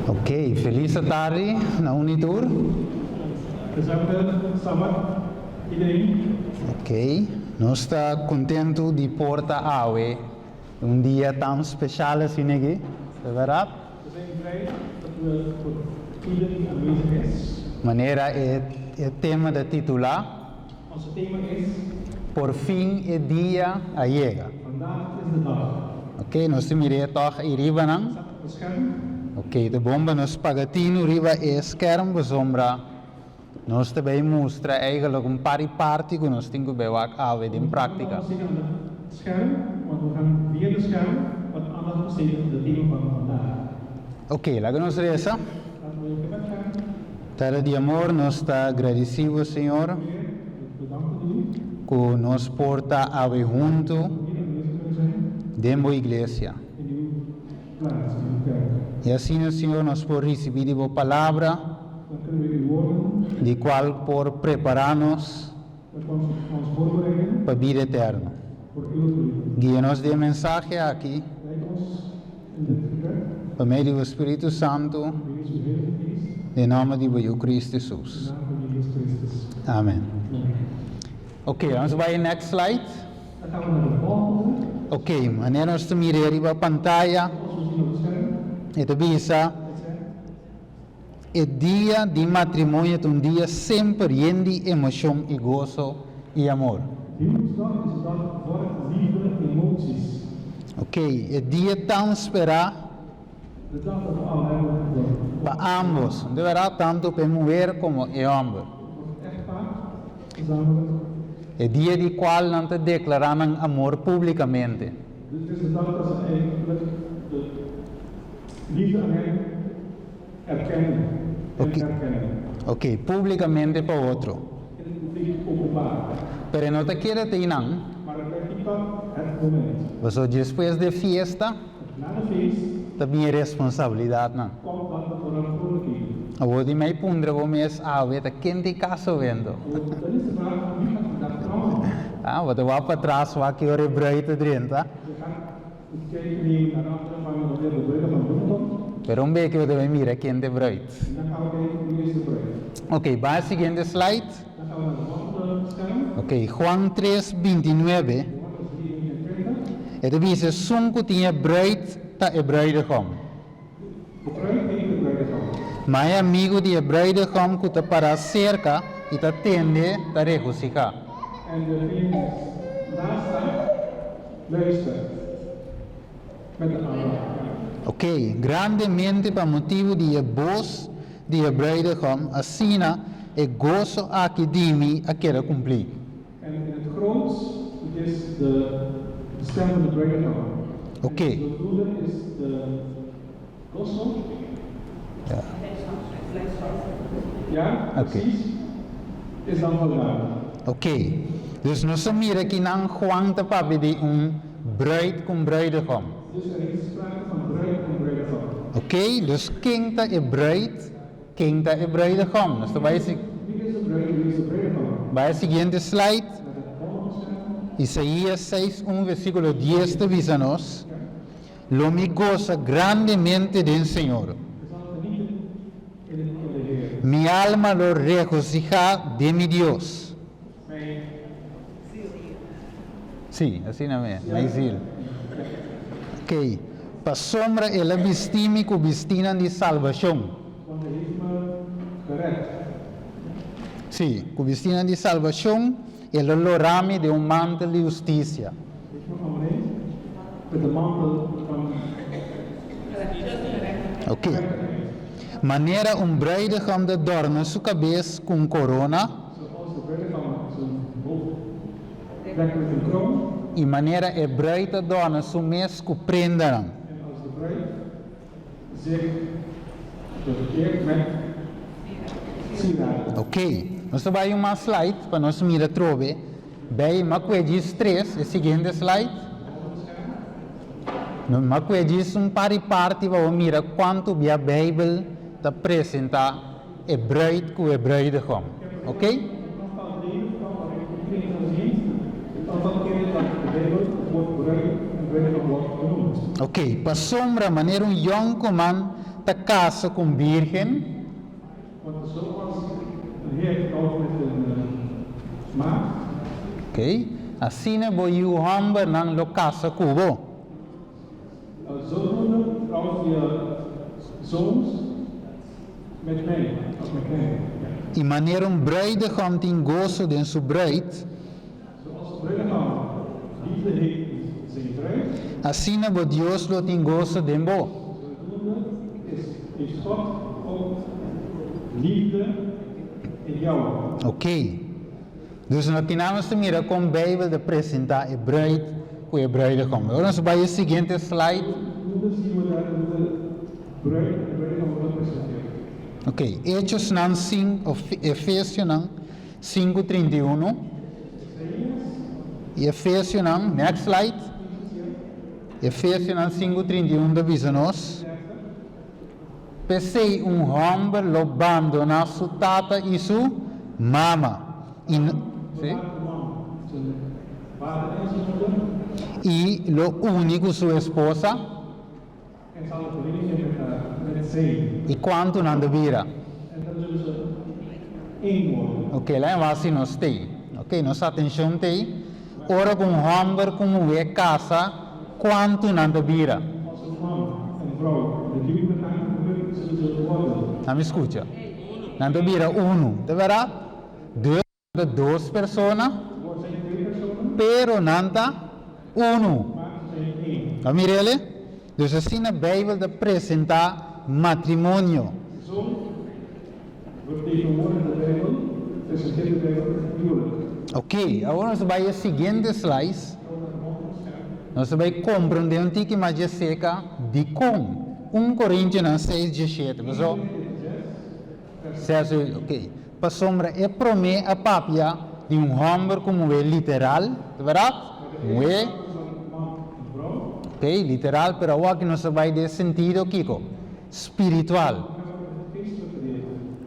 Ok, felis atardi na un i tur. Gezellige Sabbat iedereen. Ok, nos ta kontentu di por ta awe un dia tan speshal asina aki, ta bèrdat? We zijn blij dat we voor iedereen aanwezig is. Manera e e tema ta titulá. Onze tema is. Por fin e dia a yega. Vandaag is de dag. Ok, nos ta mir'é tòg ei riba nan. Staat op het scherm. Ok, ta bon pa nos paga tinu riba e skerm pasobra nos ta bay mustra eigenlijk un par di parti ku nos tin ku bay wak awe den práktika. We gaan het scherm, want we gaan via de scherm wat aandacht besteden op de tema van vandaag. Ok, laga nos resa. Laten we in gebed gaan. Tata di amor, nos ta gradisí bo, Señor, ku nos por ta awe huntu den bo iglesia. I asina, Señor, nos por risibí di bo Palabra, di kual por prepará nos pa bida eterno. Guia nos den e mensahe aki pa medio di bo Spiritu Santu, den nòmber di bo Yu Kristu Hesus. Amen. Ok, nos bai e next slide. Ok, manera nos ta mira riba pantaya, e ta bisa, E dia di matrimonio ta un dia semper yen di emocion i goso i amor. Huwelijksdag is de dag voor liefde, emoties. Ok, e dia tan sperá. De dag dat we al hebben voor. Pa ambos, de berdad, tanto pa e muher como e homber. Voor het echtpaar, gezamenlijk. E dia di cual nan ta declará nan amor publicamente. Dus het is de dag dat ze eigenlijk de liefde aan hem erkennen en herkennen. Ok, publicamente pa otro. In het publiek openbaar. Pero e no ta keda te einan. Maar het blijft niet tot het moment. Pasobra despues di e fiesta. Want na de feest. Ta bin e responsabilidadnan. Komt dan de verantwoordelijkheden. Awor di mei puntra bo mes awe ta ken ta e caso wendo. Awor dan is de vraag wie gaat vandaag trouwen? Ah, bo ta wak patras wak ki ora e bruid ta drenta. Je gaat het kijkje nemen naar achteren van wanneer de bruidegom binnenkomt. Pero un beke bo ta bai mira ken ta e bruid. En dan gaan we kijken wie is de bruid. Ok, bai e siguiente slide. Dan gaan we naar de volgende scherm. Ok, Juan tres binti i nuebe. Johannes 3 29. E ta bisa, Esun ku tin e bruid ta e bruidegom. De bruid heeft de bruidegom. Ma e amigu di e bruidegom ku ta pará serka i ta tende ta regosihá. En de vriend naast haar luistert met de aandacht. Ok, grandemente pa motibu di e bos di e bruidegom, asina e goso aki di mi a keda kumplí. En in het groots, het is de de stem van de bruidegom. Oké. En zodoende is de goso. Ja. Ja, Oké. precies, is dan voldaan. Oké. Dus nos a mira kinan Juan ta papia di un bruid ku un bruidegom. Dus er is sprake van bruid en bruidegom. Oké, dus ken ta e bruid? Ken ta e bruidegom? Nos ta bai si. Wie is de bruid en wie is de bruidegom? Bai e siguiente slide. Naar het volgende scherm. Isaías seis un versíkulo dies ta bisa nos, Lo mi gosa grandemente den Señor. Ik zal genieten in in de Heer. Mi alma lo regosihá den mi Dios. Mijn. Sí, asina mi, mijn ziel. Oké, pasobra el a bisti mi ku bistinan di salbashon. Want hij heeft me gered. Sí, ku bistinan di salbashon, el a lora mi den un mantel di hustisia. Heeft me omringd met de mantel van Oké. gerechtigheid. Manera un bruidegom ta dòrna su kabes ku un korona. Zoals de bruidegom zijn hoofd dekt met een kroon. I manera e bruid ta dòrna su mes ku prendanan. En als de bruid zich bekeert met sieraden. Ok, nos ta bai un mas slide pa nos mira trobe. Bay makue djis tres, e siguiente slide. No makue djis un par di parti pa bo mira kuantu bia Bijbel ta presenta e bruid ku e bruidegom. Ok? Ok, pasobra manera un yonkuman. ta kasa ku un bírgen, Want zoals een heer trouwt met een maagd. Ok, asina bo yu hòmbernan lo kasa ku bo. Zodoende trouwt je zoons met mij, of met mij, ja. I manera un bruidegom tin goso den su bruid. Zoals de bruidegom liefde heeft in zijn bruid. Asina bo Dios lo tin goso den bo. Zodoende is heeft God ook liefde in jou. Ok. Dus no tin nos ta mira kon Beibel ta presentá e bruid ku e bruidegom. Ora nos bai e siguiente slide. Zodoende zien we daar hoe de bruid en de bruidegom worden gepresenteerd. Ok, Hechosnan 5, of Efesionan 5, 31. I Efesionan, next slide. Efesionan 5, 31 ta bisa nos. P'esei un hòmber lo bandoná su tata i su mama, i, sí, i lo uni ku su esposa. I kuantu nan ta bira? Ok, la e wak si nos t'ei. Ok, nos atenshon t'ei. Ora ku un hòmber ku muhé kasa, kuantu nan ta bira? Nan mi skucha. Nan ta bira unu, ta bèrdat? Dus nan ta dos persona, pero nan ta unu. Bo a mira el'e? Dus asina Beibel ta presentá matrimonio. Ok, awor nos ta bai e siguiente slice. Nos ta bai komprendé un tiki mas dje seka dikon 1 Korintionan 6 17. Paso, Cesar, ok. Pasobra e promé a papia di un hòmber ku muhé literal, ta bèrdat? Muhé, ok, literal, pero awor aki nos ta bai den sentido kiko? Spiritual.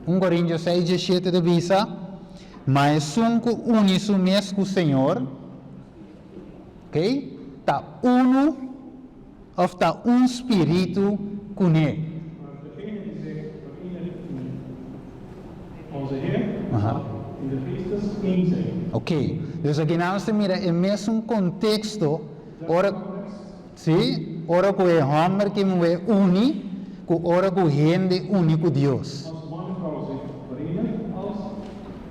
1 Corintio 6, 17 ta bisa, Ma esun ku uni su mes ku Señor, ok, ta unu òf ta un spiritu kuné. Ok, dus aki nan nos ta mira e mesun konteksto ora. Sí, ora ku e hòmber ki muhé uni ku ora ku hende uni ku Dios. Als man en vrouw zich verenigen, als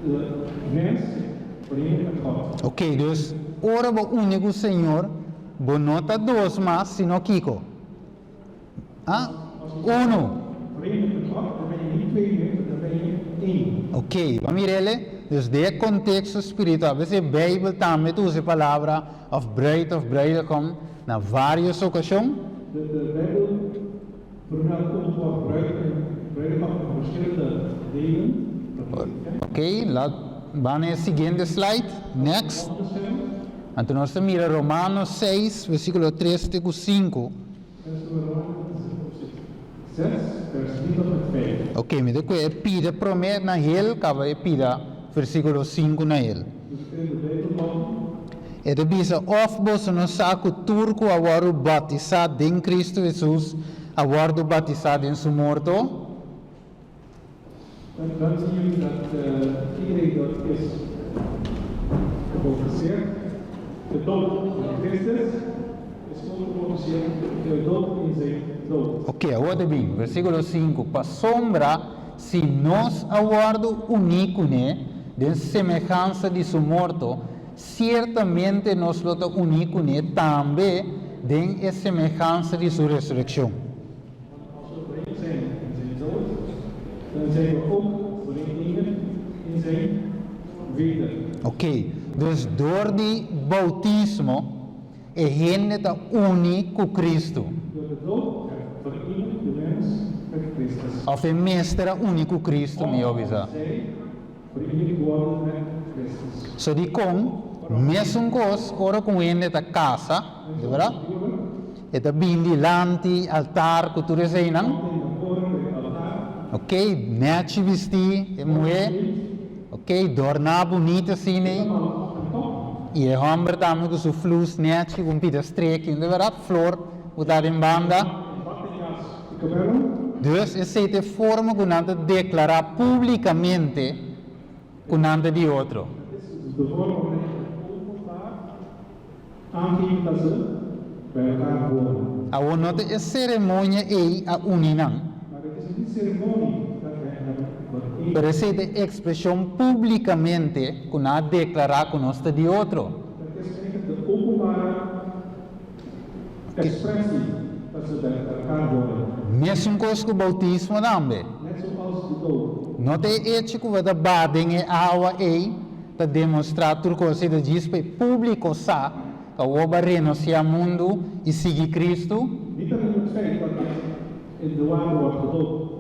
de mens zich verenigt met God. Ok, dus ora bo uni ku Señor, bo no ta dos mas, sino kiko? Ah, unu. Verenigd met God, dan ben je niet twee meer, dan ben je één. Ok, bo a mira el'e? Dus den e konteksto spiritual, bes e Beibel tambe ta usa e palabra òf bruid òf bruidegom na vários okashon. De de Bijbel vermeldt ook het woord bruid en bruidegom in verschillende delen. Ok, laat ban na e siguiente slide. Next. Anto nos ta mira Romanos 6, versíkulo 3 te ku 5. Ok, mi ta kue e pida promé na hel, kaba e pida versíkulo 5 na hel. E ta bisa, Òf boso no sa ku tur ku a wòrdu batisá den Kristu Hesus a wòrdu batisá den su morto? Dan zien jullie dat iedereen dat is gebautiseerd, gedoopt in Christus, is ook gebautiseerd, gedoopt in zijn dood. Oké, awor ta bin, versíkulo 5, Pasobra si nos a wòrdu uní kuné den semehansa di su morto, siertamente nos lo ta uní kuné tambe den e semehansa di su resurekshon. Want als we verenigd zijn in zijn dood, dan zijn we ook verenigd in zijn weder. Oké, dus door di boutismo e hende ta uni ku Kristu. Door de doop verenigt de mens met Christus. Òf e mester a uni ku Kristu, mihó bisa. Of zij verenigd worden met Christus. So dikon, mesun kos ora ku un hende ta kasa, di bèrdat? E ta bin dilanti altar ku tur eseinan. Ok, nèchi bistí e muhé. Ok, dòrná bunita asina ei. I e hòmber tambe ku su flus nèchi ku un pida streki, di bèrdat? Flor ku ta den banda. Dus esei ta e forma ku nan ta deklará públikamente ku nan ta di otro. Dat is dus de vorm waarmee ze openbaar aangeven dat ze bij elkaar horen. Awor no ta e seremonia ei a uni nan. Maar het is niet ceremonie dat hen hebben verenigd. Pero esei ta e ekspreshon públikamente ku nan a deklará ku nos ta di otro. Dat is eigenlijk de openbare expressie dat ze bij elkaar horen. Mesun kos ku boutismo tambe. Net zoals de doop. No ta e echo ku bo ta baha den e awa ei ta demostrá tur kos ei ta djis pa e públiko sa ku awor bo a renunsiá mundu i sigui Kristu. Niet alleen het feit dat je in de water wordt gedoopt,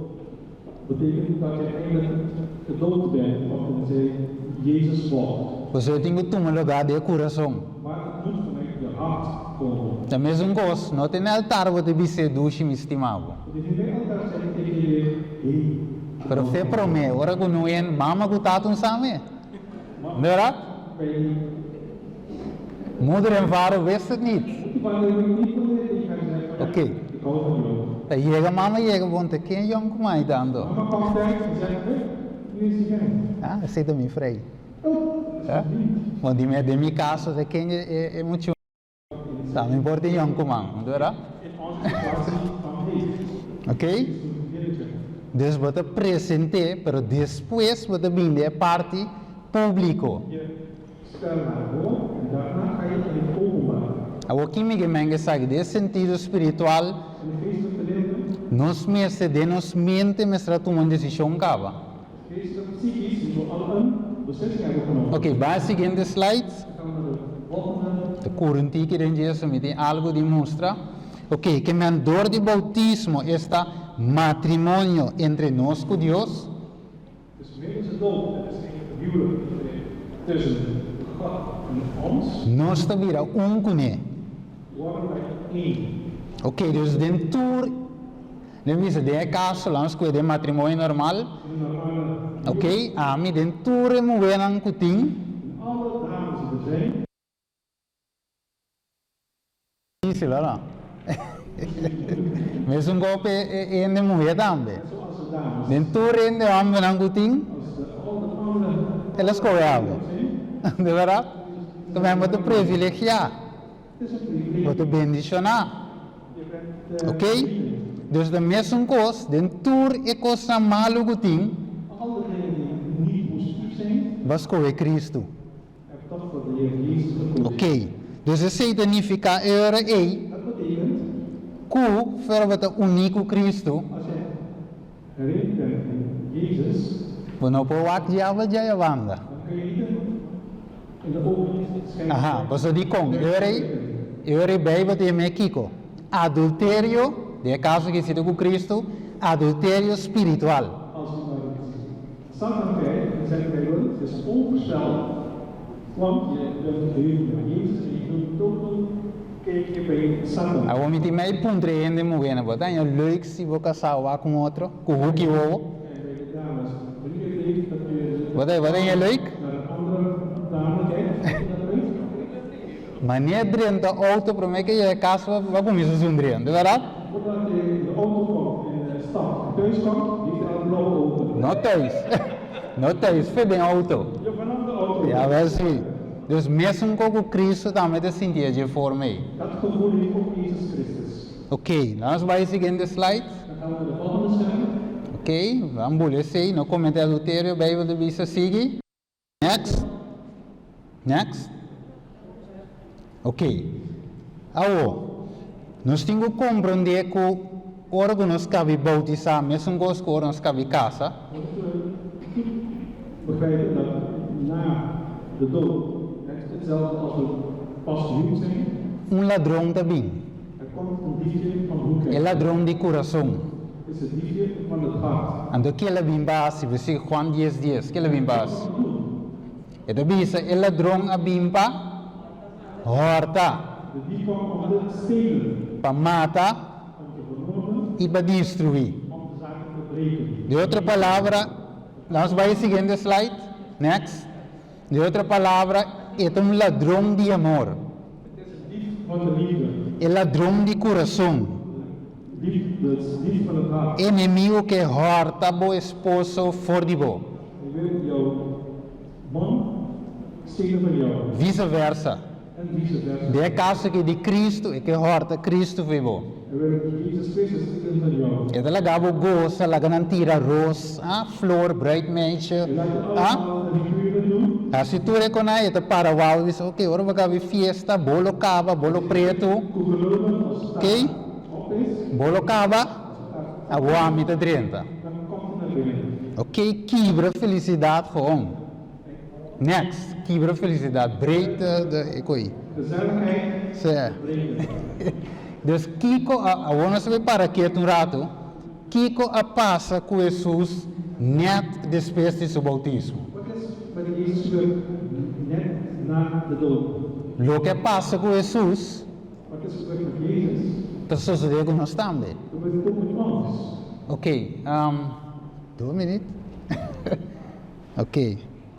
betekent dat je eigenlijk gedoopt bent of tenzij Jezus volgt. Pasobra e tin ku tuma lugá den e kurason. Maar het moet vanuit je hart komen. Ta mesun kos, no ta na e altar bo ta bis'é, Dushi, mi stima bo. Het is niet bij altaar zeggen tegen je, Hey, ik Pero hou fe van je. promé, ora ku no en mama ku tata un sa me. Maar Bèrdat? bij die Moeder en vader wist het niet. Moet vader niet wanneer tegen haar zeggen van, Oké. Ja, ik hou van jou. Ta yega mama yega bon ta ken yòn ku mai tanto? Mama kwam thuis en zei, Hey, wie is die vent? Ah, esei ta mi frei. Oh, dat is Eh? mijn vriend. Bon, di mi, den mi kaso ta ken e e muchu ta mi por tin yòn ku man, bèrdat? In onze situatie van, hey, Oké? is een vriendinnetje. Dus bo ta present'é, pero despues bo ta bini den e parti públiko. Je stel haar voor en daarna ga je in het openbaar. Awor ki mi ke men esaki? Den e sentido spiritual, In het geestelijk gedeelte. nos mester den nos mente mester a tuma un desishon kaba. Geestelijk, psychisch moeten we al een beslissing hebben genomen. Ok, bai e siguiente slide. Dan gaan we naar de volgende. Ta kuri un tiki den dje, mi tin algu di mustra. Ok, ke men dor di boutismo, esta matrimonio entre nos ku Dios. Dus middels de doop, het is eigenlijk het huwelijk tussen God en ons. Nos ta bira un kuné. Worden wij één. Ok, dus den tur, den bisa den e kaso laat ons koe den matrimonio normal. In een normale huwelijk. Ok, ami den tur e muhénan ku tin. In alle dames die er zijn. Difícil, ora? Mesun gope e hende muhé tambe. Den tur hende hombernan ku tin, el a skohe abo. De bèrdat? Tambe bo ta privilegiá, bo ta bendishoná. Ok? Dus ta mesun kos den tur e kosnan malu ku tin, bo a skohe Kristu. Ok, dus esei ta nifiká e ora ei ku fuera bo ta uní ku Kristu, bo no por wak diabel djei a banda. Aha, pasobra dikon? E ora ei, e ora ei Beibel ta yam'é kiko? Adulterio, den e kaso ki si ta ku Kristu, adulterio spiritual. Satan kijkt en zegt Bijbel, het is overspel, want je bent geheel bij Jezus en je doet total kijkje bij Satan. Awor mi tin mei puntra e hende muhé nan, bo ta haña leuk si bo kasá wak un otro ku huki wowo? En bij de dames, vind je het leuk dat je Bo ta bo ta haña leuk? naar een andere dame kijkt? Vind je dat leuk? Manera drenta outo promé ke yega kas bo bo a kuminsá sundriendo, di bèrdat? Voordat je in de auto komt en stapt en thuis komt, heeft hij al blauwe ogen. No thuis. No thuis, fe den auto. Ja, vanaf de auto. Ja, wel si. Dus mesun ko ku Cristo tambe ta sinti e dje forma ei. Dat gevoel heeft ook Jezus Christus. Ok, laat nos bai e siguiente slide. Dan gaan we naar de volgende scherm. Ok, ban buli esei, no comete adulterio, Bijbel ta bisa sigui. Next. Next. Ok. Awo, nos tin ku komprondé ku ora ku nos kabi boutisá, mesun kos ku ora nos kabi kasa. Moeten we goed begrijpen dat na de doop het hetzelfde als we pas gehuwd zijn. Un ladron ta bin. Er komt een diefje van de hoek E kijken. ladron di kurason. Het is het diefje van het hart. Anto ke el a bin pa hasi? Versíkulo Juan dies dies. Ke el a bin pa hasi? E ta bisa, E ladron a bin pa hòrta, De dief kwam om te stelen, pa mata om te vermoorden, i pa destruí. om de zaken te breken. Di otro palabra, laat nos bai e siguiente slide, next. Di otro palabra, e ta un ladron di amor. Het is een dief van de liefde. E ladron di kurason. Lief, de liefde van het hart. Enemigu ke hòrta bo esposo for di bo. Hij wil jouw man stelen van jou. Vice versa. En vice versa. Den e kaso aki di Kristu, e ke hòrta Kristu for di bo. Hij wil Jezus Christus stelen van jou. E ta laga bo gosa, laga nan tira ros, ah, flor, bruidmeisje, Je laat je ah. allemaal rituelen doen. Hasi tur e konai, e ta para wou i bisa, ok, ora bo kaba e fiesta, bolo kaba, bolo pretu, Koegelopen als het ok, op is. bolo kaba, awor ami ta drenta. Dan komt hij naar binnen. Ok, kibra felisidat gewoon. Next, kibra felisidat, break de e koi. Gezelligheid Sí. breken. Dus kiko a, awor nos ta bai para ketu un ratu, kiko a pasa ku Hesus nèt despues di su boutismo? Wat is met Jezus gebeurd net na de doop? Loke a pasa ku Hesus Wat is gebeurd met Jezus? ta sosodé ku nos tambe. Gebeurt ook met ons. Ok, dos minuut. Ok,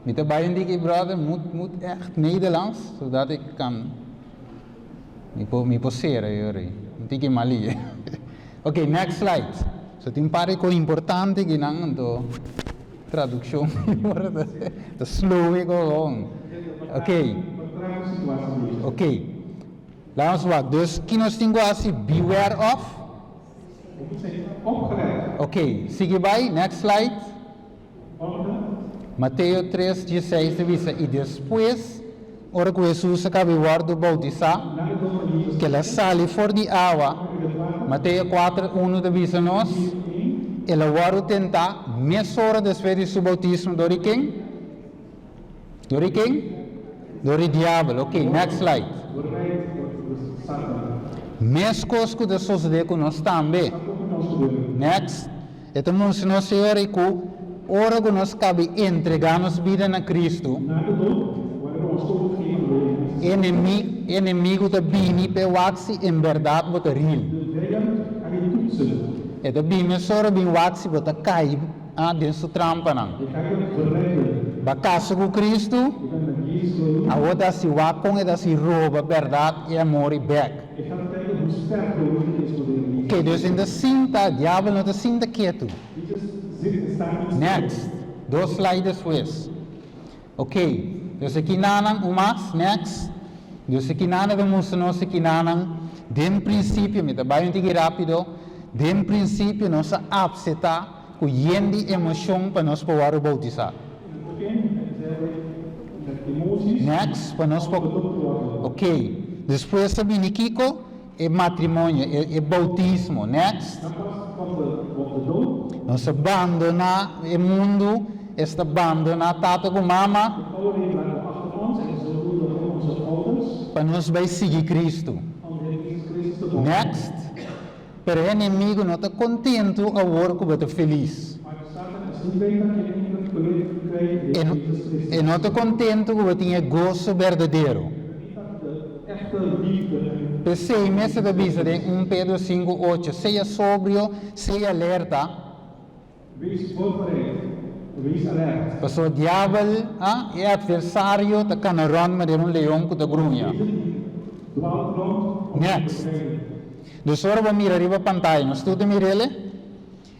mi ta bai un diki brother, moet, moet echt Nederlands, zodat ik kan, mi por, mi por sera yori, un tiki mali. Ok, next slide. So tin un par di kos importante kinan, anto tradukshon ta slow e gewoon. Ok. Vertrage situatie. Ok, laat ons wak. Dus ki nos tin ku hasi? Beware of? We moeten zijn opgelet. Ok, sigui bai, next slide. Volgende. Mateo 3, 16 ta bisa, I despues, ora ku Hesus a kaba di wòrdu boutisá, Na de doop van Jezus ku el a sali for di awa, uit het water. Mateo 4, 1 ta bisa nos, 1. el a wòrdu tentá mesora despues di su boutismo dor di ken? Dor di ken? Dor di diabel. Ok, next slide. Verleid door de Satan. Meskos ku ta sosodé ku nos tambe. Dat ook met ons gebeuren. Next. E ta mustra nos Señor i ku ora ku nos kabi entregá nos bida na Kristu, Na de doop wanneer we ons overgeven aan Jezus. enemi, enemigu ta bini p'e wak si en bèrdat bo ta ril. De vijand gaat je toetsen. E ta bini mesora bin wak si bo ta kai den su trampanan. Hij gaat je verleiden. Bo a kasa ku Kristu, Je bent met Jezus gehuwd. awor ta hasi wak kon e ta hasi roba bèrdat i amor i bèk. Hij gaat kijken hoe sterk de liefde is voor de Heer Oké, Jezus. dus e no ta sinta, diabel no ta sinta ketu. Jezus zit en staat niet stil. Next, dos slide despues. Oké, dus aki nanan un mas, next. Dus aki nanan ta mustra nos aki nanan, den prinsipio, mi ta bai un tiki rápido, den prinsipio nos a apseta ku yen di emoshon pa nos por wòrdu boutisá. In het begin zijn wij met emoties Next, pa nos om por. gedoopt te worden. Oké, despues a bini kiko? E matrimonio, e boutismo. Next. Dan pas kwam de, kwam de doop. Nos a bandoná e mundu, esta bandoná tata ku mama. De oude leven laten we achter ons en zo doen we ook onze ouders. Pa nos bai sigui Kristu. Om de Heer Jezus Christus te volgen. Next. Pero e enemigu no ta kontentu awor ku bo ta felis. Maar de Satan is niet blij dat je eindelijk geluk krijgt in de E Heer Jezus Christus. e no ta kontentu ku bo tin e goso berdadero. Hij wil niet dat de echte liefde en P'esei mester ta bisa den 1 Pedro 5, 8, Sea sobrio, sea alerta. Wees voorbereid, wees alert. Pasobra diabel, a, e adversario, ta kana rònt manera un leon ku ta gruña. Deze die dwaalt rond om Next. te bevrijden. Dus ora bo mira riba pantaya, nos tur ta mir'el?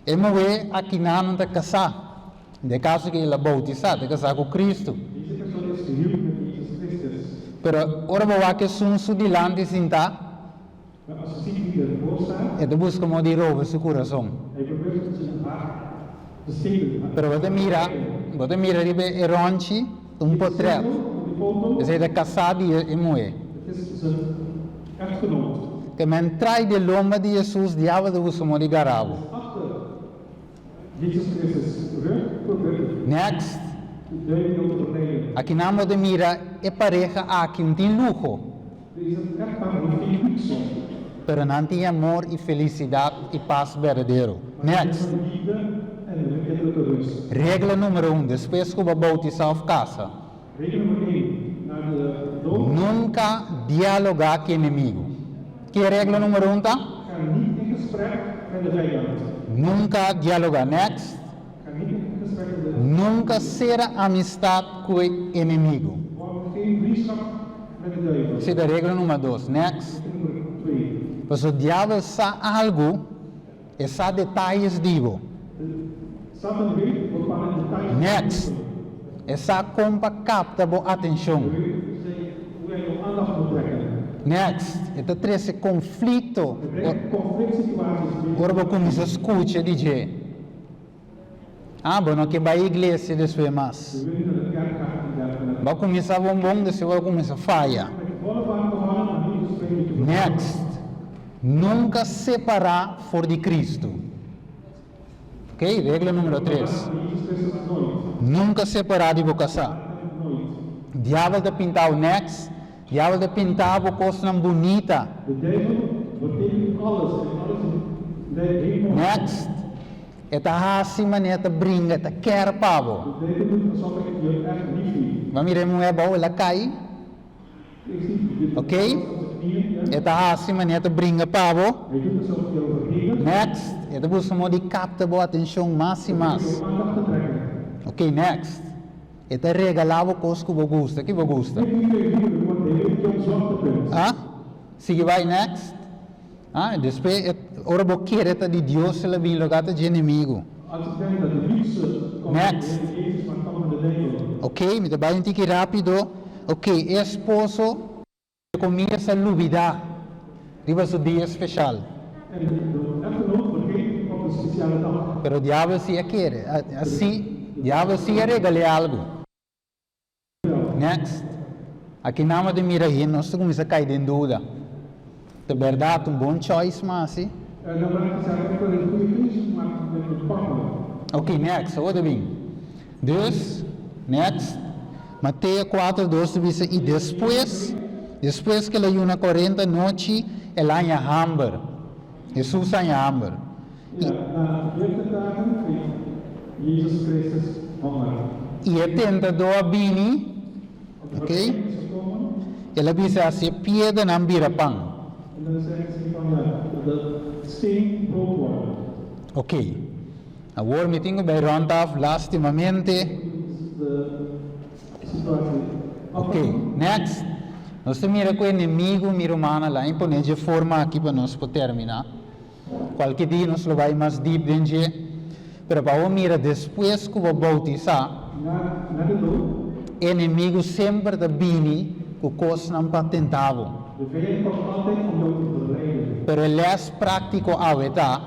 E muhé akinan ta kasá. Den e kaso ku el a boutisá, ta kasá ku Kristu. Deze persoon is gehuwd met Jezus Christus. Pero ora bo wak esun su dilanti sintá, Maar als je ziet wie ervoor staat, e ta buska modo di roba su kurason. hij probeert zijn hart te stelen. Pero bo ta mira, bo ta mira riba e rònchi, ta un potrèt. Die foto, Esei ta kasá di e muhé. het is zijn echtgenoot. Ke men trai di lomba di Hesus, diabel ta buska modo di gara bo. Achter Jesus Christus rug probeert Next. de duivel te verleiden. Aki nan bo ta mira e pareha aki un tin luho. Deze echtpaar heeft geen luxe. Pero nan tin amor i felisidat i pas berdadero. Maar Next. ze hebben liefde en hun innerlijke rust. Regla numero un, despues ku bo bautisa of kasa. Regel nummer 1. Na de doop Nunka dialoga ku enemigu. Ki e regla numero un ta? ga niet in gesprek met de vijand. Nunka dialoga. Next. Ga niet in gesprek met de Nunka sera amistat ku e enemigu. Vorm geen vriendschap met de duivel. Esei ta regla numero dos. Next. Regel nummer 2. Pasobra diabel sa algu. E sa detayes di bo. Satan weet bepaalde details van Next. je. E sa kon pa kapta bo Hij atenshon. weet hoe hij jouw aandacht moet trekken. Next. E ta trese konflikto Hij brengt conflict situaties mee. ora bo kuminsá skucha di dje. Ah, bo no ke bai iglesia despues mas. Je wil niet naar de kerk gaan en dergelijke. Bo a kuminsá bon bon, despues bo a kuminsá faya. Met volle vaart begonnen, maar nu is het een beetje Next. Nunka separá for di Kristu. Ok, regla numero 3. Jezus Christus nooit. Nunka separá di bo kasá. Nooit. Diabel ta pinta bo next. Diabel ta pinta bo kosnan bunita. De duivel betekent alles en alles lijkt helemaal. Next. E ta hasi manera ta bringa, e ta kèr pa bo. De duivel doet alsof hij je echt lief heeft. Bo a mira e muhé abou, el a kai. Ik zie dit Oké. op zijn knieën, ja. E ta hasi manera ta bringa pa bo. Hij doet alsof hij jou vernedert. Next. E ta buska modo di kapta bo atenshon mas i mas. Om jouw aandacht te trekken. Ok, next. E ta regalá bo kos ku bo gusta. Ki bo gusta? Dit doet hij liefde, want hij weet jouw zwaktepunt. Ah? Sigui bai next. Ah, despues e ora bo kere ta di Dios el a bin loga ta dje enemigu. Als ik denk dat de liefste komt Next. van de Heer Jezus, maar komt van de duivel. Ok, mi ta bai un tiki rápido. Ok, e esposo kuminsá lubidá riba su dia speshal. En de echtgenoot vergeet op een speciale dag. Pero diabel si a kere. Asi, diabel si a regal'é algu. Next. Aki nan bo ta mira hende, nos ta kuminsá kai den duda. Ta bèrdat un bon choice mas si? En dan vraag je zelf, ik wil een goede keuze gemaakt met mijn partner. Ok, next, awor ta bin. Dus, next, Mateo kuater dos ta bisa, I despues, despues ku el a yuna kuarenta nochi, el a haña hamber. Hesus a haña hamber. Ja, na veertig dagen kreeg Jezus Christus honger. I e tentadó a bini, Op ok? de verleiding is gekomen El a bisa hasi e piedranan bira pan. en dan zegt ze van ja, dat de steen brood wordt. Ok. Awor mi tin ku bai rond af lastimamente. De situatie. Ok, next. Nos ta mira ku enemigu mi rumannan la imponé dje forma aki pa nos por terminá. Kualke dia nos lo bai mas dip den dje, pero pa bo mira despues ku bo boutisá, Na na de dood. enemigu semper ta bini ku kosnan pa tentá bo. De vijand komt altijd om jou te verleiden. Pero e lès práktiko awe ta,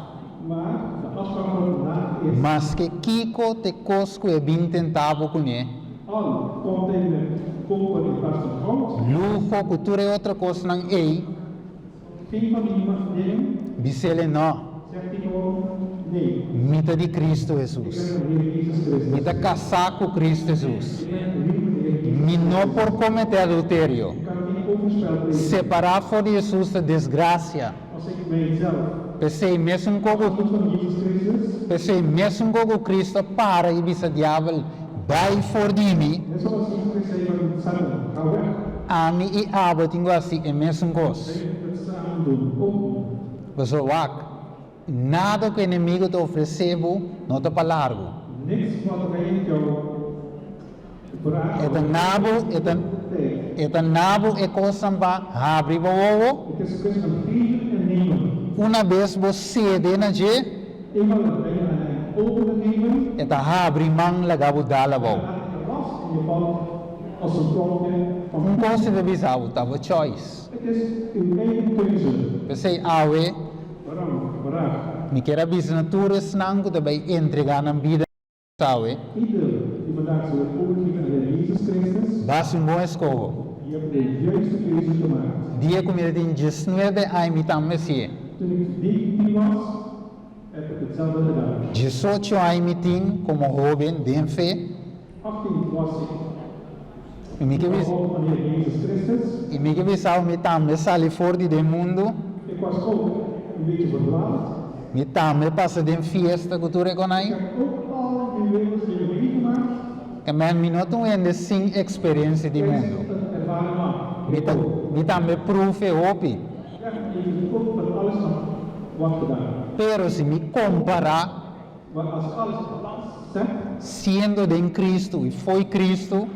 Maar de afspraak van vandaag is. maske kiko t'e kos ku e bin tentá bo kuné, Al komt hij met koper in plaats van goud. luho ku tur e otro kosnan ei, Geen van die dingen. Bis'el no. Zegt hij gewoon nee. Mi ta di Cristo Ik Hesus. ben van de Heer Jezus Christus. Mi ta kasá ku Cristo Hesus. Ik ben gehuwd met de Heer Jezus. Mi no por kometé adulterio. Ik kan geen overspel plegen. Separá for di Hesus ta desgrasia. Als ik mijzelf P'esei mesun ku afdoen van Jezus Christus. p'esei mesun ku ku Cristo a para i bisa diabel, Bai for di mi. Net zoals Jezus Christus zei van Satan, ga weg. Ami i abo tin ku hasi e mesun kos. Wij moeten het samen doen. Ook. Pasobra wak, nada ku enemigu ta ofresé bo no ta pa largu. Niks wat de vijand jou vraagt E ta na bo, e ta, tijd. e ta na bo e kosnan pa habri bo wowo. Het is een kwestie van geven en nemen. Una bes bo sede na dje, Eenmaal het brengen aan hem over te geven, e ta habri man laga bo dal abou. dan laat het los en je valt als een klokje van Un kos si ta bisa bo, ta bo choice. Het is uw eigen keuze. P'esei awe, Waarom? Vandaag. mi kier a bisa na tur esnan ku ta bai entregá nan bida na Hesus awe, Ieder die vandaag zich overgeeft aan de Heer Jezus Christus, basi un bon eskoho. die heeft de juiste keuze gemaakt. Dia ku mi ta tin diesnuebe aña mi tambe hasié. Toen ik 19 was, heb ik hetzelfde gedaan. Diesocho aña mi tin komo hóben den fe. 18 was ik I mi ke in de bisa, volg van de Heer Jezus Christus. i mi ke bisa mi tambe sali for di den mundu. Ik was ook een beetje verdwaald. Mi tambe pasa den fiesta ku tur e Ik konai. heb ook al die wereldse dingen meegemaakt. Ke men mi no ta un hende sin eksperensia di Ik mundu. ben een ervaren man. Mi ta, mi tambe pruf e hopi. Ja, ik heb ook van alles nog wat gedaan. Pero si mi kompará Maar als ik alles in balans zet siendo den Cristo i fo'i Cristo,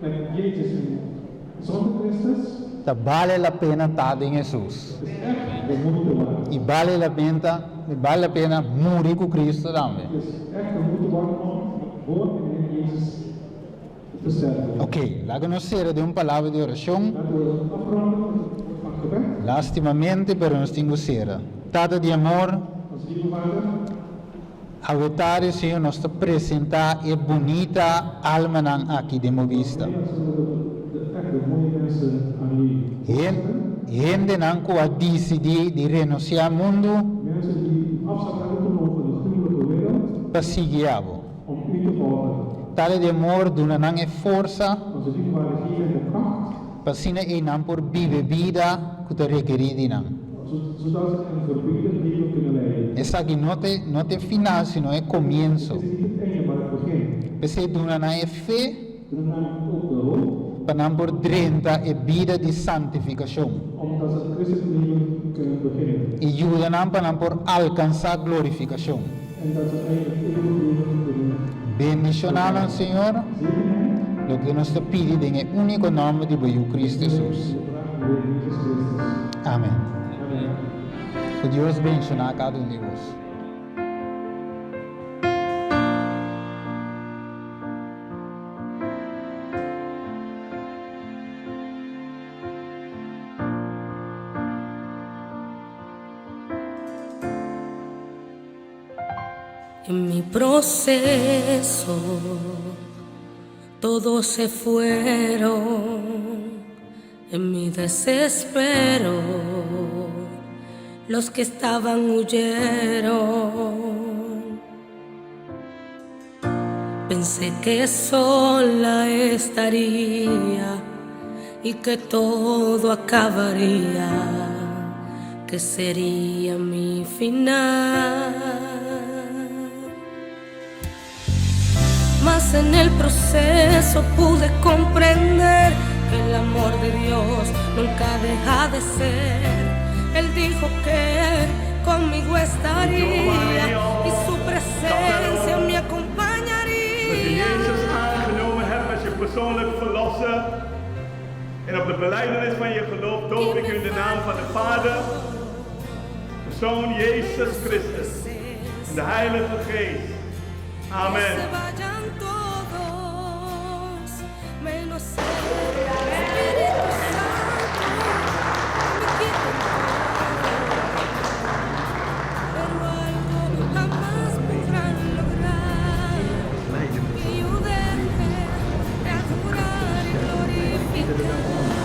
met Jezus en zonder Christus, ta bale la pena ta den Hesus. is echt de moeite waard. I bale la pena. bale la pena muri ku Kristu tambe. Het is echt de moeite waard om voor en in Jezus te sterven. Ok, laga nos sera den un palabra di orashon. Laten we afronden met het woord van gebed. Lastimamente, pero nos tin ku sera. Tata di amor, Onze lieve Vader, awe tardi, Señor, nos ta presentá e bunita almanan aki den bo bista. vanmiddag zullen we de, de echt de mooie mensen aan u voorstellen. Hendenan ku a disidí di renunsiá mundu Mensen die afstand hebben genomen van de gruwelijke wereld pa sigui abo. om u te volgen. Tata di amor, duna nan e forsa Onze lieve Vader, geef hen de kracht, pa asina ei nan por biba e bida ku ta rekerí di nan. zodat ze een verbeterd leven kunnen leiden. Esaki no ta no ta e final sino e komienso. Het is niet het einde, maar het begin. P'esei duna nan e fe Duna nan ook de hoop pa nan por drenta e bida di santifikashon. omdat ze het christelijk leven kunnen beginnen. I yuda nan pa nan por alkansá glorifikashon. En dat ze uiteindelijk het eeuwig leven kunnen. Bendishoná nan, Señor, Zegen hen. loke nos ta pidi den e úniko nòmber di bo Yu Kristu Hesus. De vraag in de Jezus Christus. Amen. Amen. Ku Dios benshoná kada un di bos. En mi proceso todos se fueron, en mi desespero los que estaban huyeron. Pensé que sola estaría y que todo acabaría, que sería mi final. Mas en el proceso pude comprender que el amor de Dios nunca deja de ser. Él dijo que conmigo estaría y su presencia me Dat je acompañaría. Jezus aangenomen hebt als je persoonlijk verlosser. En op de belijdenis van je geloof doop Que ik u me in de naam van falte de Vader, todo, de Zoon Jezus menos su Christus en de presencia. Heilige Geest. Que Amen. se vayan todos, menos el Espíritu Santo. Me quiten todo, pero algo jamás podrán lograr. Que yo deje de adorar y glorificar. Ahora no me siento sola.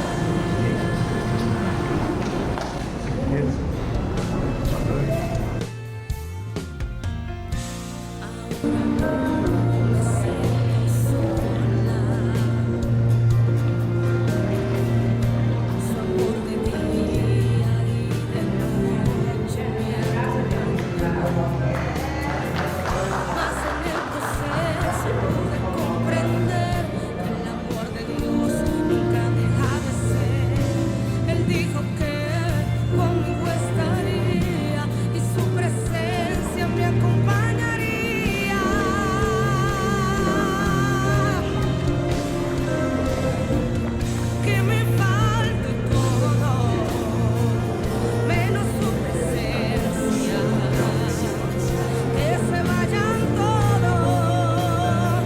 Su amor de día y de noche me acompaña. Mas en el proceso pude comprender que el amor de Dios nunca deja de ser. Él dijo que conmigo estaría y su presencia me acompañaría. Que me falte todo, menos su presencia. Que se vayan todos,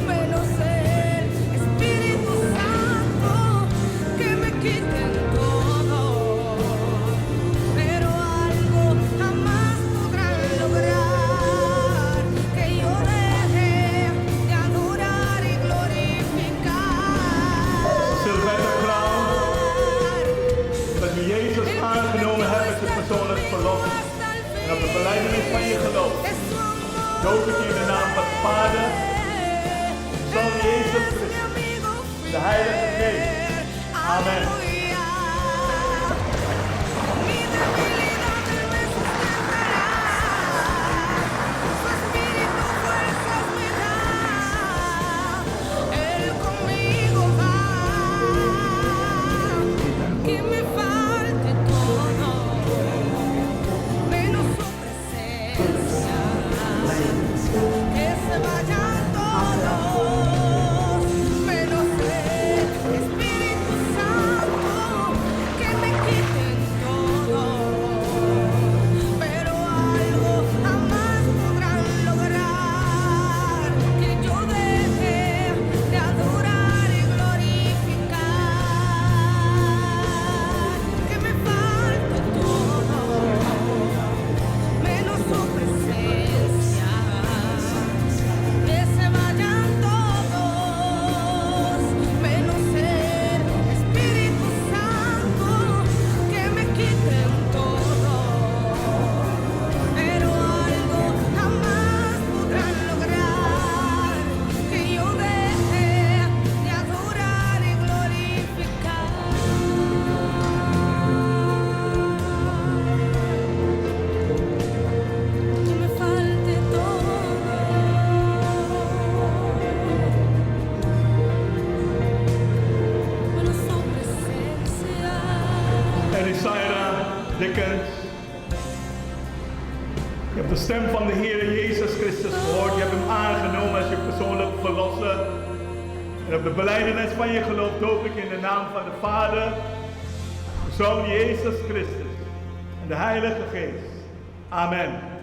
menos el Espíritu Santo. Que me quiten todo, pero algo jamás podrán lograr. Que yo deje de adorar y glorificar. Sylvette Crown, dat u Jezus Él aangenomen prometió hebt als je estar persoonlijk conmigo verlosser. hasta el En op de belijdenis van je fin. geloof Es su amor doop no ik u in de deja naam de van de Vader, ser. Zoon Él Jezus es mi Christus amigo en de Heilige Geest. fiel. Amen. Aleluya. Mi debilidad Él me sustentará. Su espíritu fuerzas me da. Él conmigo va. Que me falte todo, menos su presencia. Que se vayan todos, menos el Espíritu Santo. stem van de Heer Jezus Christus gehoord. Je hebt hem aangenomen als je persoonlijk verlosser. En op de belijdenis van je geloof doop ik in de naam van de Vader, de Zoon Jezus Christus en de Heilige Geest. Amen.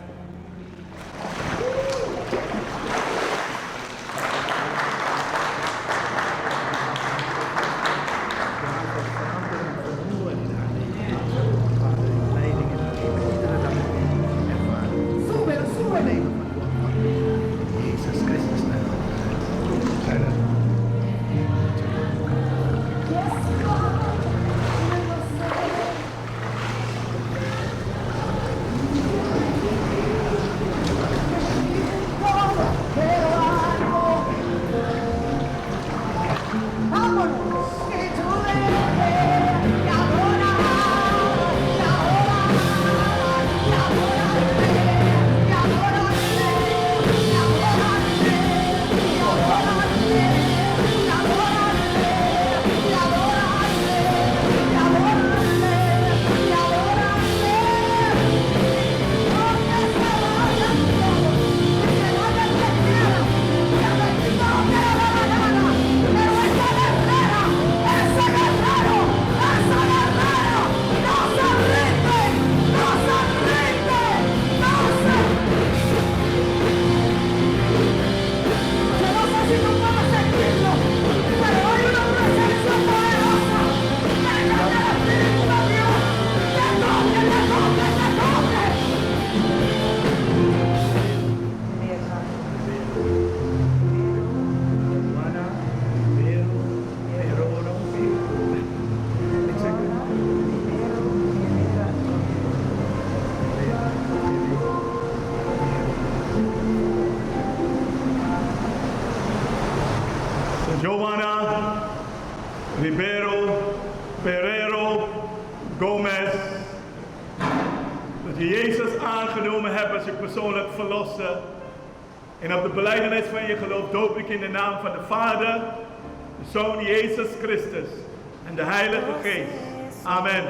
Giovanna Ribeiro Pereiro Gomez. Dat je Jezus aangenomen hebt als je persoonlijk verlosser. En op de belijdenis van je geloof doop ik in de naam van de Vader, de Zoon Jezus Christus en de Heilige Geest. Amen.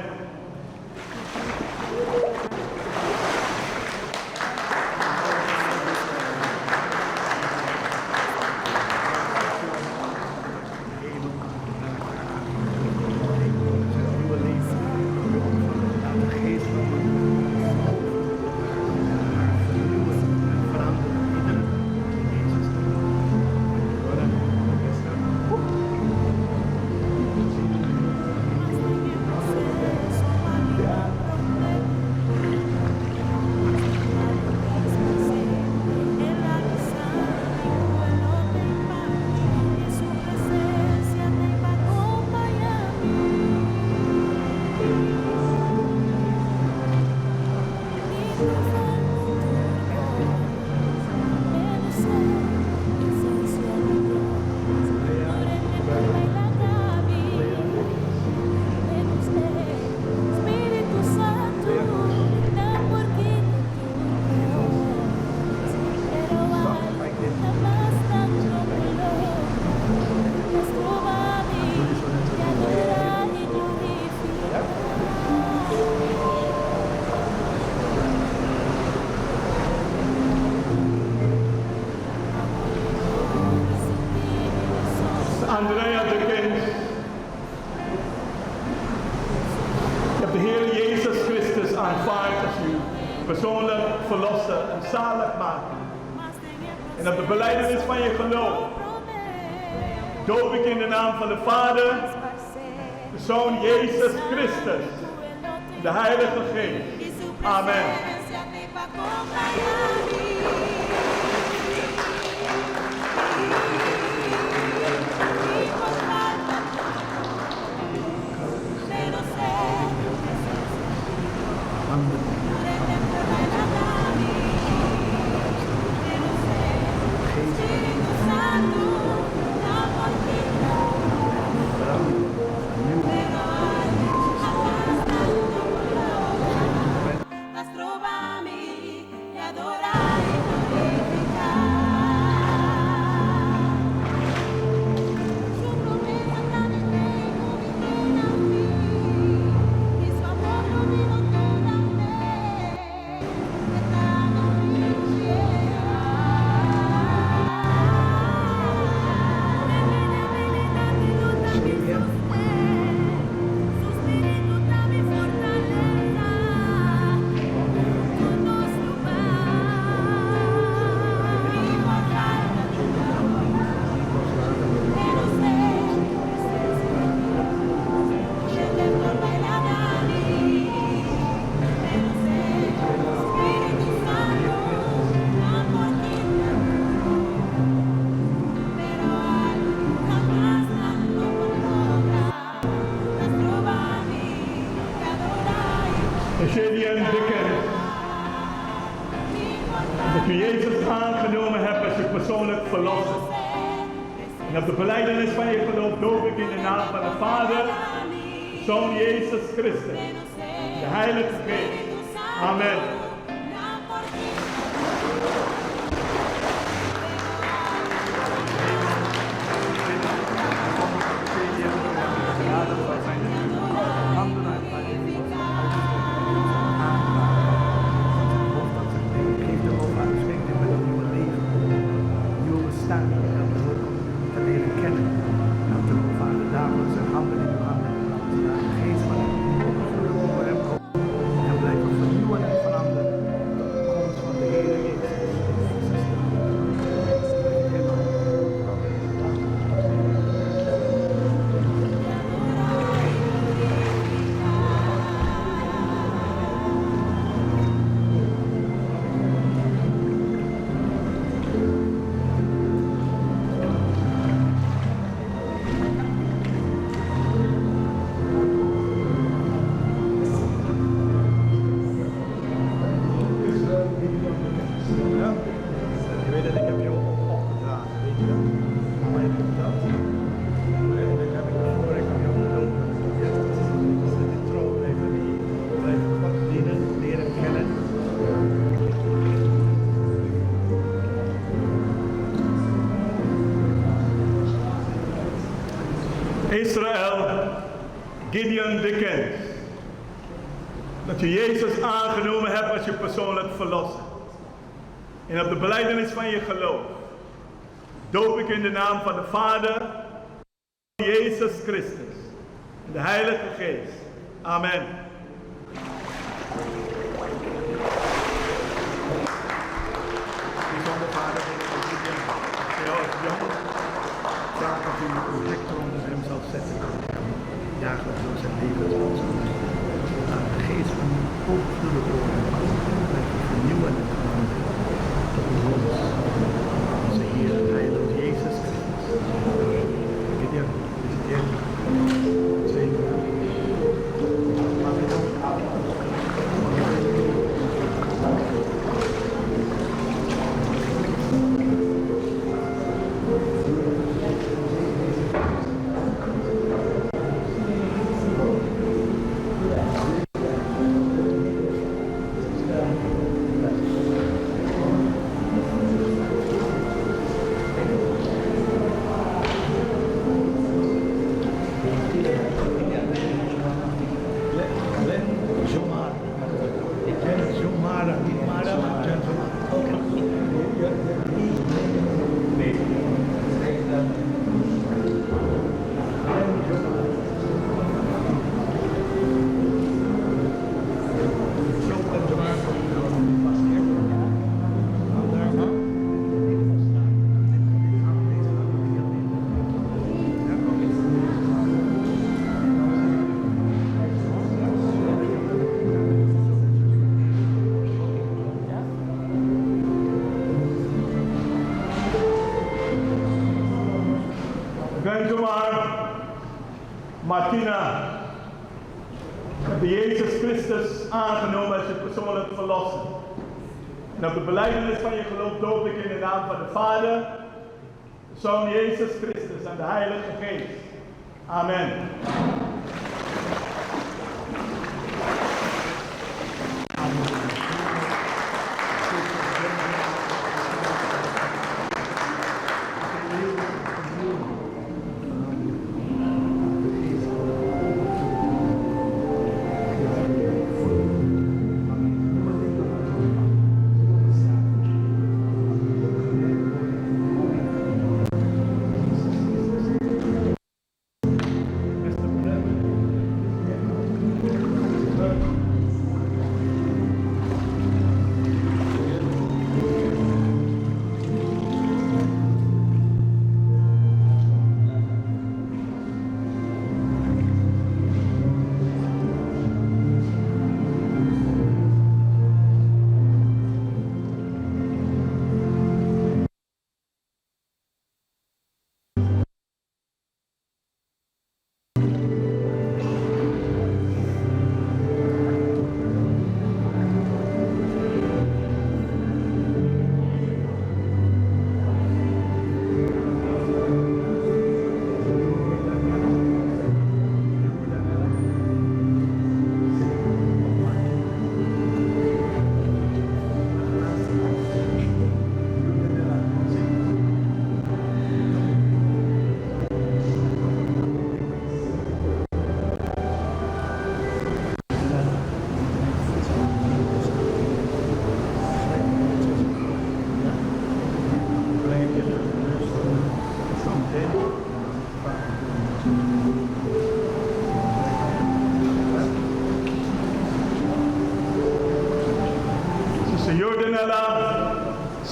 Andrea de Kind. Je hebt de Heer Jezus Christus aanvaard als uw persoonlijk verlosser en zaligmaker. En op de belijdenis van je geloof doop ik in de naam van de Vader, de Zoon Jezus Christus, de Heilige Geest. Amen. verlosser. En op de belijdenis van je geloof doop ik in de naam van de Vader, de Zoon Jezus Christus, de Heilige Geest. Amen. Je weet dat ik heb jou opgedragen, weet je dat? Mama heeft je verteld. Eigenlijk heb ik voor ik jou gedoopt heb. Dat je trouw blijven, blijven God dienen, leren kennen. Israël, Gideon Dickens. Dat je Jezus aangenomen hebt als je persoonlijk verlosser. En op de belijdenis van je geloof doop ik in de naam van de Vader, Jezus Christus en de Heilige Geest. Amen. Bijzonder vader, Gideon, jou als jongen, vraag dat u uw hek rondom hem zal zetten. Dagelijks door zijn leven zal zijn. Laat de geest van u overvloedig over hem komen. Blijven vernieuwen en veranderen. Tot de komst van onze Heer en Heiland Jezus Christus. Gideon, feliciteer. Zegen. Mag ik ook? Glenn Zomar. Glenn Zomara, niet Mara, maar Glenn Zomara. Oké. Nee. Glenn Zomara. Zo, Glenn Zomara. Vast hier. Hou daar. Even vaststaan. Deze hand heel in. Ja, oké. Glenn Martina, heb de Jezus Christus aangenomen als je persoonlijk verlosser. En op de belijdenis van je geloof doop ik in de naam van de Vader, de Zoon Jezus Christus en de Heilige Geest. Amen. Mr.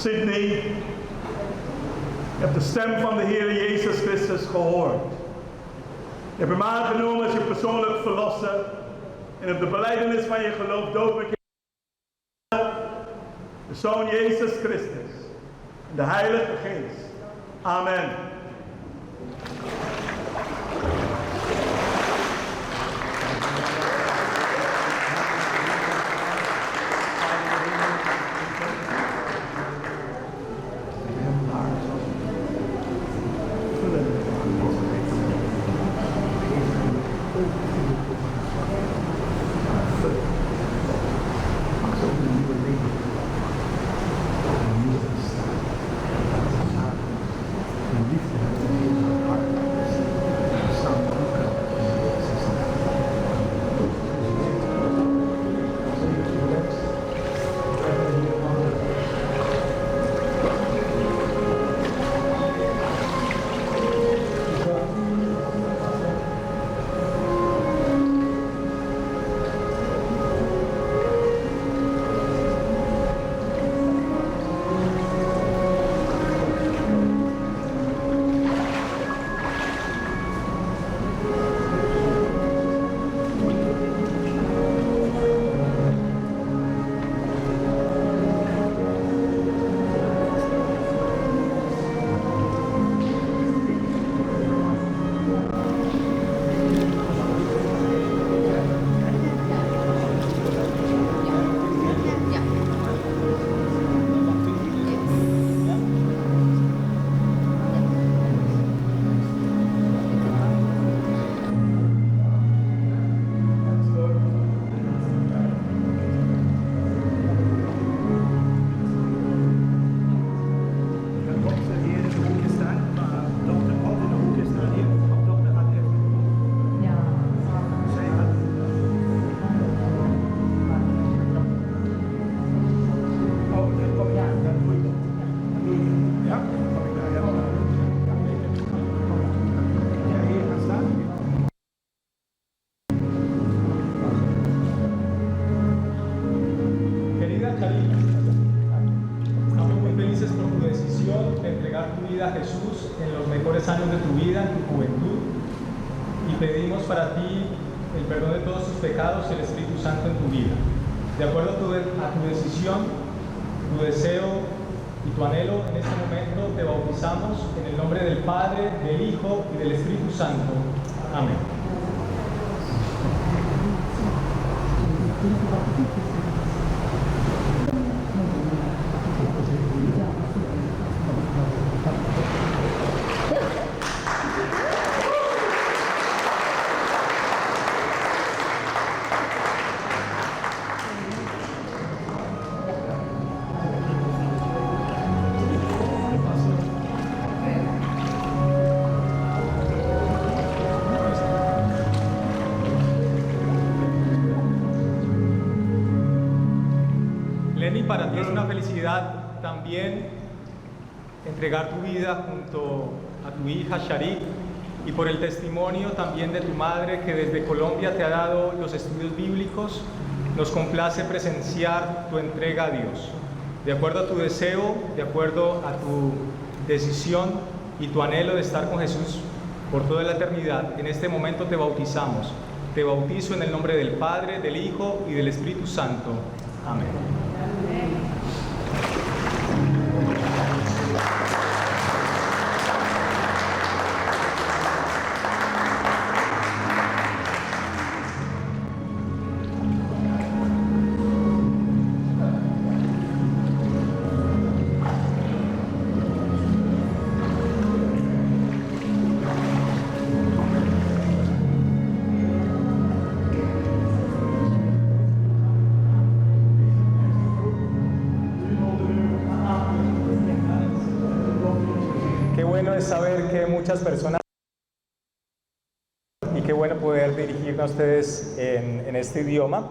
Sydney, je hebt de stem van de Heer Jezus Christus gehoord. Je hebt hem aangenomen als je persoonlijk verlosser. En op de belijdenis van je geloof doop ik je de Zoon Jezus Christus en de Heilige Geest. Amen. Querida Karina, estamos muy felices por tu decisión de entregar tu vida a Jesús en los mejores años de tu vida, en tu juventud, y pedimos para ti el perdón de todos tus pecados y el Espíritu Santo en tu vida. De acuerdo a tu decisión, tu deseo y tu anhelo, en este momento te bautizamos en el nombre del Padre, del Hijo y del Espíritu Santo. Amén. Lenny, para ti es una felicidad también entregar tu vida junto a tu hija Sharik y por el testimonio también de tu madre que desde Colombia te ha dado los estudios bíblicos, nos complace presenciar tu entrega a Dios. De acuerdo a tu deseo, de acuerdo a tu decisión y tu anhelo de estar con Jesús por toda la eternidad, en este momento te bautizamos. Te bautizo en el nombre del Padre, del Hijo y del Espíritu Santo. Amén. Qué bueno es saber que muchas personas y qué bueno poder dirigirme a ustedes en este idioma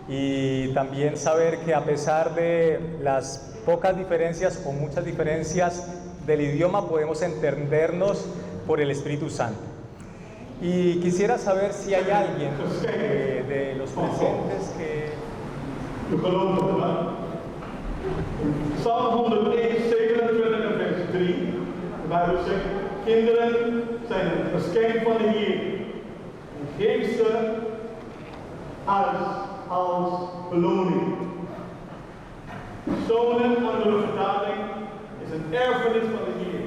y también saber que a pesar de las pocas diferencias o muchas diferencias del idioma podemos entendernos por el Espíritu Santo. Y quisiera saber si hay alguien de los presentes que... U gelooft het, hè? In Psalm 101, 27 en vers 3, de Bijbel zegt, kinderen zijn een geschenk van de Heer. En geef ze als beloning. Zonen, andere vertaling, is een erfenis van de Heer.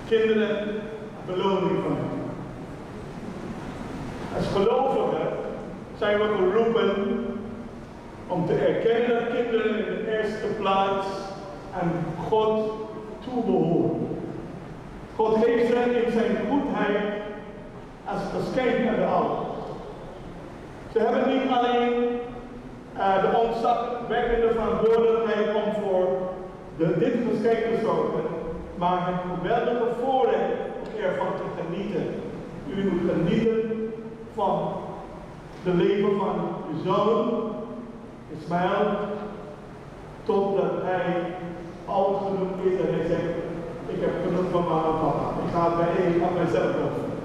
Kinderen, beloning van hem. Als gelovigen zijn we geroepen om te erkennen dat kinderen in de eerste plaats aan God toebehoren. God geeft ze in zijn goedheid als geschenk aan de ouders. Ze hebben niet alleen de ontzagwekkende verantwoordelijkheid om voor dit geschenk te zorgen, maar het geweldige voorrecht om ervan te genieten. U moet genieten van de leven van uw zoon, Ismaël, totdat hij oud genoeg is en hij zegt, ik heb genoeg van mama en papa, ik ga het bij ik ga mijzelf opvoeden.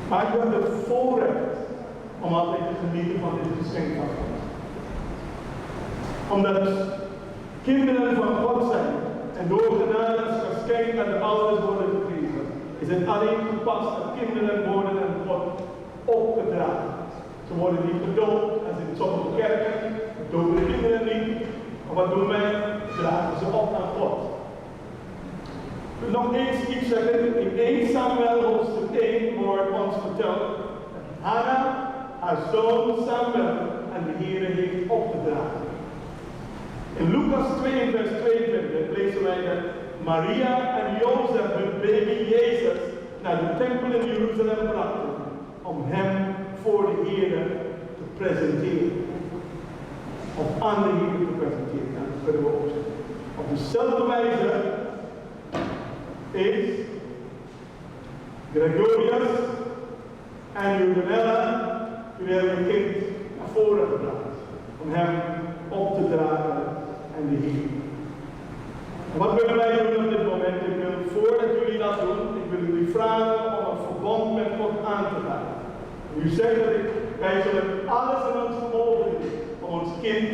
Maar u hebt het voorrecht om altijd te genieten van dit geschenk van God. Omdat kinderen van God zijn en door genade als geschenk aan de ouders worden gegeven, is het alleen gepast dat kinderen worden aan God opgedragen. Ze worden niet gedoopt, als in sommige kerken, we dopen de kinderen niet. Maar wat doen wij? We dragen ze op aan God. Ik wil nog eens iets zeggen. In 1 Samuel hoofdstuk 1 wordt ons verteld dat Hanna haar zoon Samuel aan de Heer heeft opgedragen. In Lucas 2 vers 22 lezen wij dat Maria en Jozef hun baby Jezus naar de tempel in Jeruzalem brachten om hem voor de Heer te presenteren. Of aan de Heer te presenteren, dat kunnen we ook zeggen. Op dezelfde wijze is Gregorius en Julianella, jullie hebben een kind naar voren gebracht om hem op te dragen aan de Heer. En wat willen wij doen op dit moment? Ik wil, voordat jullie dat doen, ik wil jullie vragen om een verbond met God aan te gaan. En u zegt dat wij zullen alles in ons vermogen doen om ons kind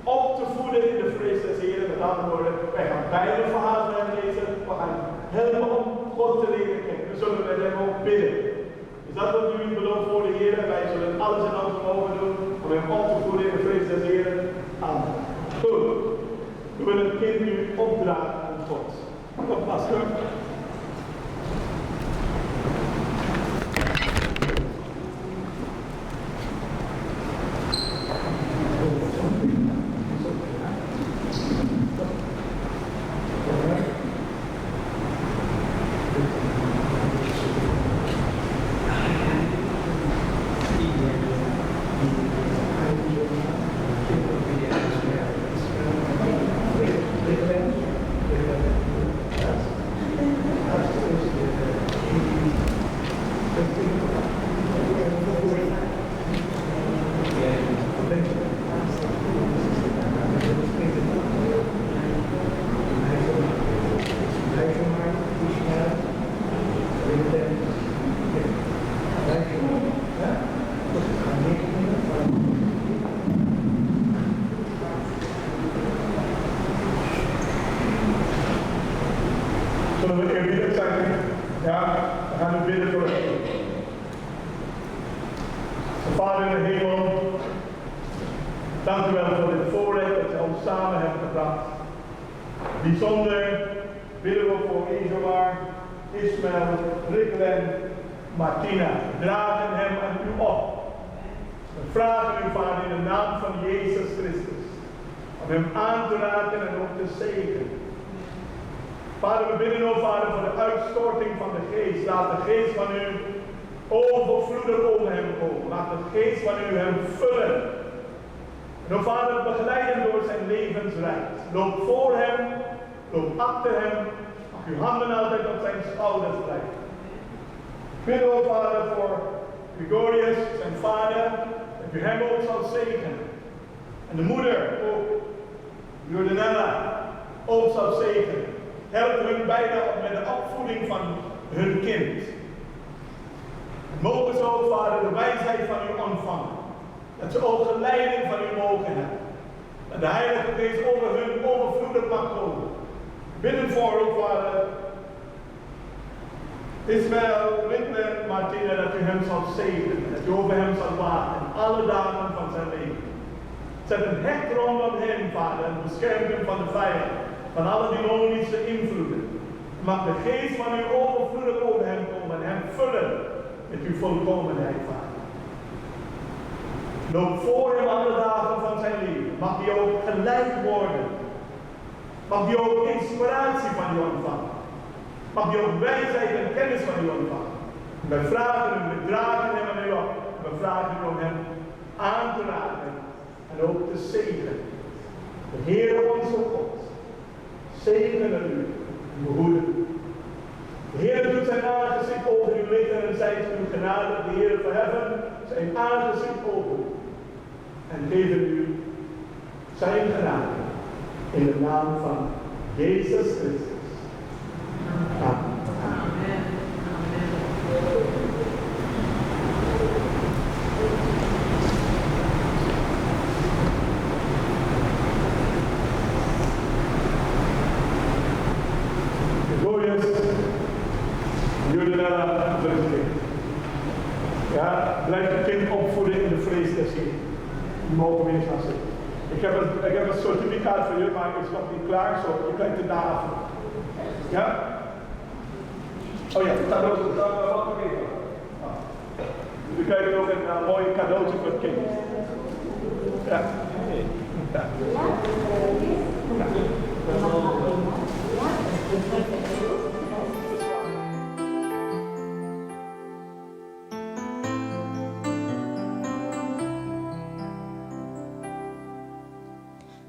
op te voeden in de vrees des Heeren. Met andere woorden, wij gaan Bijbelverhalen lezen, we gaan helpen om God te leren kennen. We zullen met hem ook bidden. Is dat wat jullie beloven voor de Heer? Wij zullen alles in ons vermogen doen om hem op te voeden in de vrees des Heeren. Amen. Goed. We willen het kind nu opdragen aan God. Kom, pastor. Zullen we eerbiedig zijn? Ja, we gaan nu bidden voor het kind. Vader in de hemel, dank u wel voor dit voorrecht dat u ons samen hebt gebracht. Bijzonder bidden we voor Ejomar, Ismaël, Ricklen, Martina. Dragen hem aan u op. We vragen u, Vader, in de naam van Jezus Christus, om hem aan te raken en ook te zegenen. Vader, we bidden, o Vader, voor de uitstorting van de geest. Laat de geest van u overvloedig over hem komen. Laat de geest van u hem vullen. En o Vader, begeleid hem door zijn levensreis. Loop voor hem, loop achter hem. Mag uw handen altijd op zijn schouders blijven. Ik bid, o Vader, voor Gregorius, zijn vader, dat u hem ook zal zegenen. En de moeder ook, Jordanella, ook zal zegenen. Help hun beiden met de opvoeding van hun kind. Mogen ze ook, Vader, de wijsheid van u ontvangen. Dat ze ook geleiding van u mogen hebben. En de Heilige Geest over hun overvloedig mag komen. Bidden voor, o Vader, Ismaël, Ritmen, Martina, dat u hem zal zegenen, dat u over hem zal waken, alle dagen van zijn leven. Zet een hek rondom hem, Vader, en bescherm hem van de vijand, van alle demonische invloeden. Mag de geest van u overvloedig over hem komen en hem vullen met uw volkomenheid, Vader. Loop voor hem alle dagen van zijn leven. Mag hij ook geleid worden. Mag hij ook inspiratie van u ontvangen. Mag hij ook wijsheid en kennis van u ontvangen. We vragen u, we dragen hem aan u op. We vragen u om hem aan te raken en ook te zegenen. De Heer onze God, zegene u en behoede u. De Heer doet zijn aangezicht over u lichten en zij u genade. De Heer verheffen zijn aangezicht over u en geven u zijn genade. In de naam van Jezus Christus. Amen. Amen. Glorious, Juliana gefeliciteerd. Ja, blijf je kind opvoeden in de vrees des Heeren. Die mogen weer gaan zitten. Ik heb een certificaat voor jullie, maar het is nog niet klaar, zo je krijgt het na af. Ja? Oh ja, dat ook, dat wat nog even. Ah. Jullie krijgen ook een mooi cadeautje voor het kind. Ja. Ja. Ja.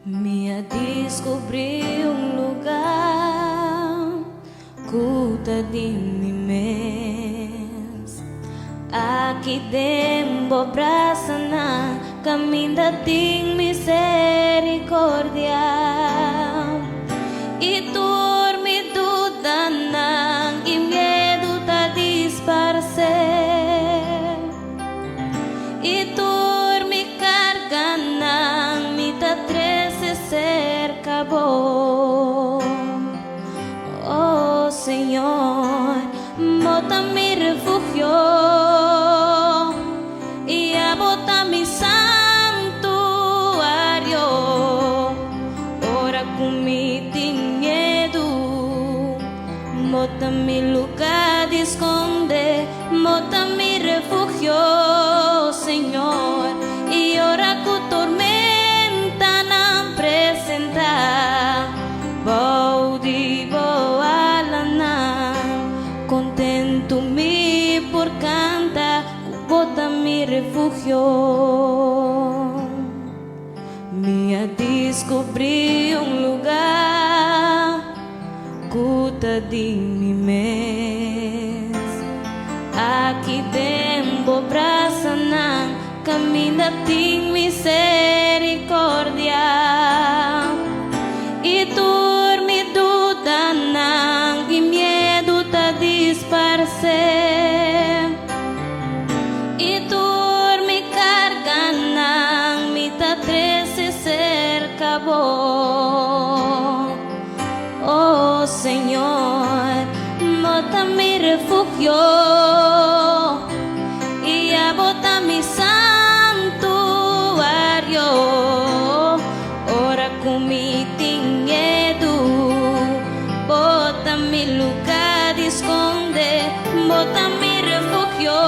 Mi a descubrí un lugar cu ta di mi mes. Aki den bo brasanan caminda tin misericordia. Y tur mi dudanan y miedo ta disparce. Y tur mi carganan mi ta trece cerca bo. Oh Señor, bo ta mi refugio y abo ta mi santuario. Ora cu mi tin miedo, bo ta mi lugar di sconde, bo ta mi refugio, Señor. Y ora cu tormentanan presenta, bou di bo alanan, contento mi por canta, cu bo ta mi refugio. Mi a descubrí un lugar cu ta di mi mes. Aki den bo brasanan caminda tin misericordia. Y tur mi dudanan y miedo ta disparce. Y tur mi carganan mi ta trece cerca bo. Oh Señor, bo ta mi refugio y abo ta mi santuario. Ora cu mi tin miedo, bo ta mi lugar di sconde, bo ta mi refugio,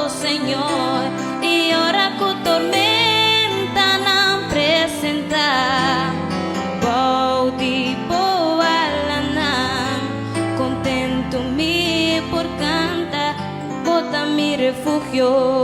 Señor. Y ora cu tormentanan presenta, bou di bo alanan, contento mi por canta, bo ta mi refugio.